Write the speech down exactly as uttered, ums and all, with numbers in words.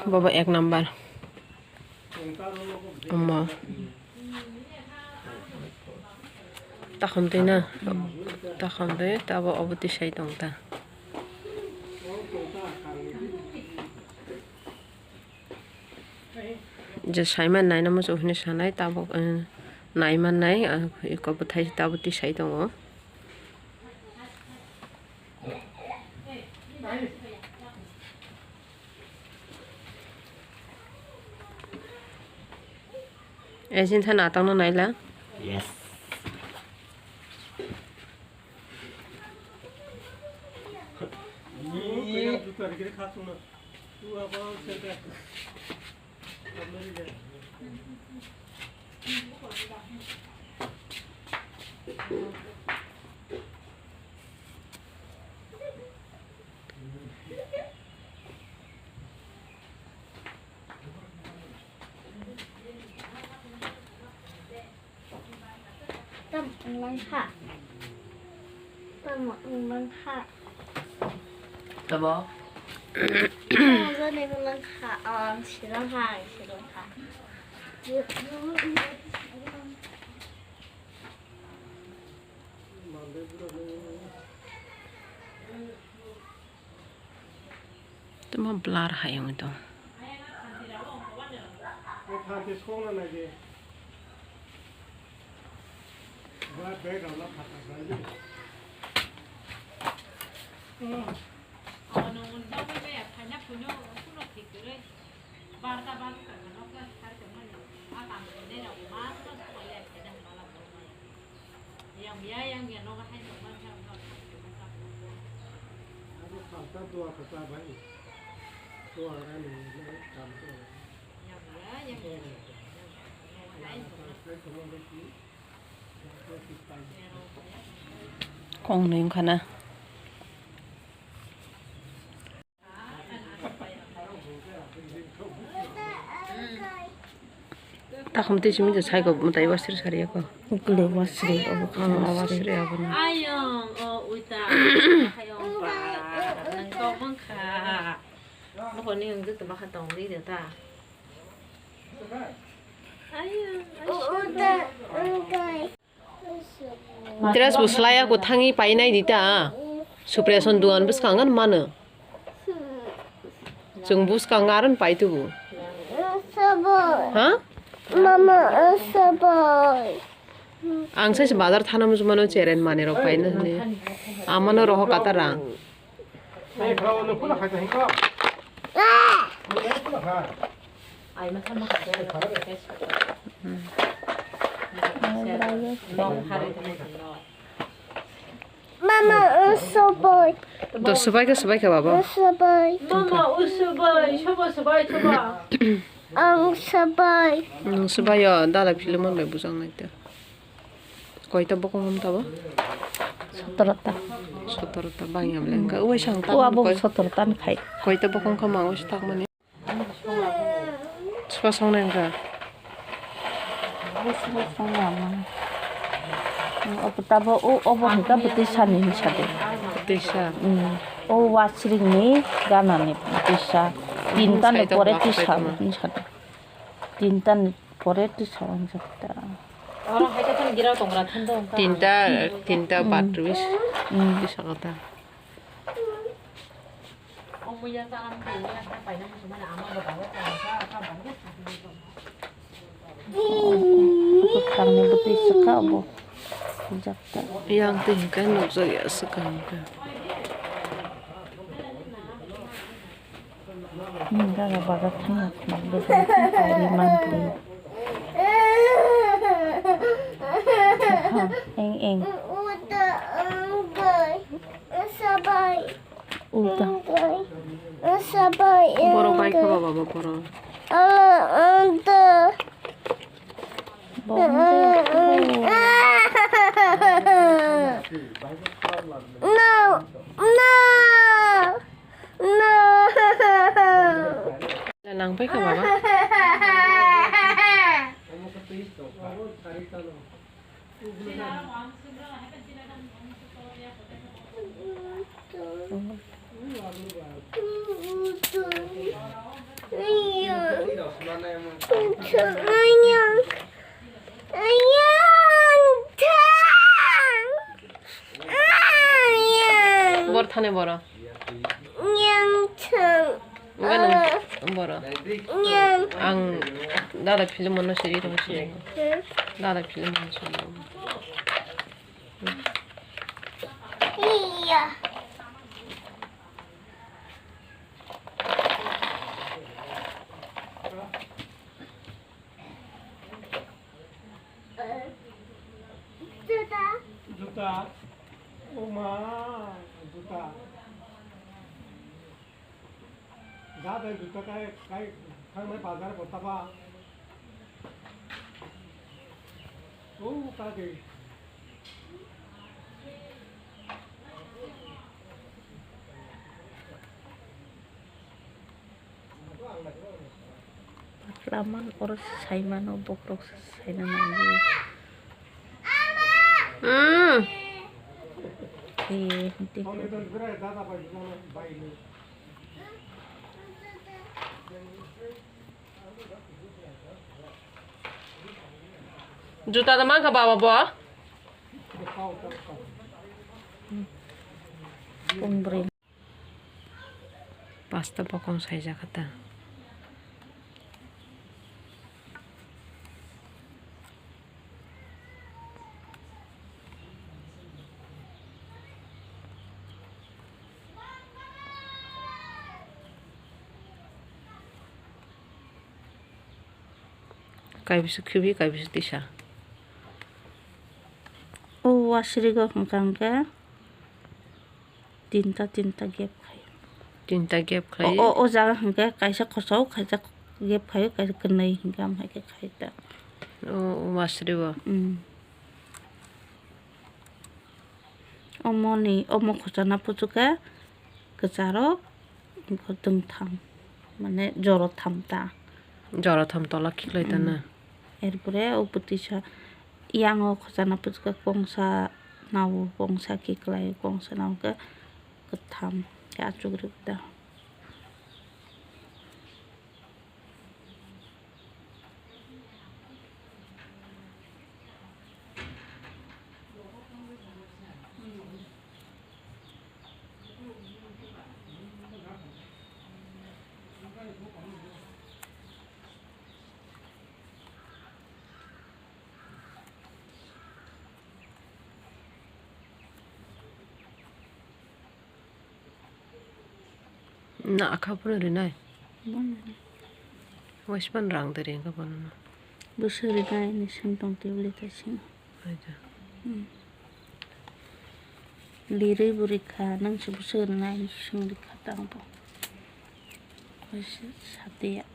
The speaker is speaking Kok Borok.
Bobo ek number. Omo. Takhum twi na. Takhum twi tabo obo tisai tong ta. Je saiman naina muchung hwnwi sanai tabuk, eh, naiman nai, ah, eko bwthai tabuk tisai tongo. Ejin tha natokno naila. Yes. Tamo wnglang kha. Tamo wnglang kha. Tamo? Tamo jani wnglang kha. Oh, ang silang kha, ang silang kha. Tamo blur hai wngwi tong. Kong nui wngkha na. Takhum twi simi je saiko mwtai wasri sari ya ko. Ukle wasri, obo khe wasri. Wasri abono. Ayong, o uita, ayong ba, nang tong mangkha. Nokoni wng jwk tongma kha tong di de ta. Ayong, ayong. Dress bo slai ya ko thangwi painai di ta. Supre son duan bwskango mano. Chwng bwskango aro pai tubu. Sabo. Ha? Mama, sabo. Ang sai se bazar thana muchung mano cheren mani rok paina hwnwi. Amano roho kata rang. Mama, usubai. To subai khe subai khe baba. Usubai. Mama, usubai. Soba subai, soba. Ang subai. Nung subai yo, dada film bai bujang nai to. Koita bokong hum tabo? Sotoro ta. Sotoro ta bang ya blen ka. Uai sang ta. Uwa bo koi-, sotoro ta ni khai. Koita bokong kha mang uai tak mani. Swa song nai ka. Swa song ya mang. Obo tabo o obo hingka bwtwi sani hinsa de. Bwtwi sa. Mm. O wasring ni gana ni bwtwi sa. Tinta ni pore tisa hinsa de. Tinta ni pore tisa hinsa de. Oro hai khe phano girao tongra thando wngkha. Tinta, tinta bat rwis. Mm. Tisa kata. Kwthangni bwtwi swkha obo. Jakta. Yang twi hwnkhe nukjak ya swkang khe. Nini dada bazar thangya khwna, bwswk kairwi mantwi. Eng eng. Ulta. Borok bai kha baba bo borok. Bo wngkha. No, no, no. Nang pai kha baba. Ayang. Ayang. Ayang. Bor thani boro. Yang thang. Enggak nang boro. Yang. Ang dada film mana sih itu sih. Dada film mana sih. Iya. Juta. Juta. O ma, juta. Juta kai kai thang mai bazar ko taba. O ka de. Paklaman oro saimano bokrok saina nangwi. Mm. Eh, hwnkhe. Juta da mankha baba bo? Pung bwrwi. Pasta bokong saijak kha ta. Kaibisa khibi, kaibisa tisa. O wasrigo hwnkha hwnkhe tinta, tinta gap khai. Tinta gap khai. O, o, o jaga hwnkhe kaisa kochok, kaisa gap khai, kaisa kwnwi hwnkhe, am hai khe khai ta. O, o wasrigo. Mm. Omoni, omo khorchana puchukhe kwcharo tongtham, mane joro tham ta. Joro tham tola khiklai ta na. Mm. Erpore o bwtwisa yango khorchana puchukhe kongsa nao, kongsa khiklai, kongsa nao khe kwtham khe achuk rwk ta. Na akha phano rinai. Bono rinai. Waispan rang de ring ka bono na. Bwswk rinai ni seng tong tibli ta seng. Aja. Hmm. Lirwi bo rikha, nang se bwswk rinai ni seng rikha tang bo. Waisa satiya.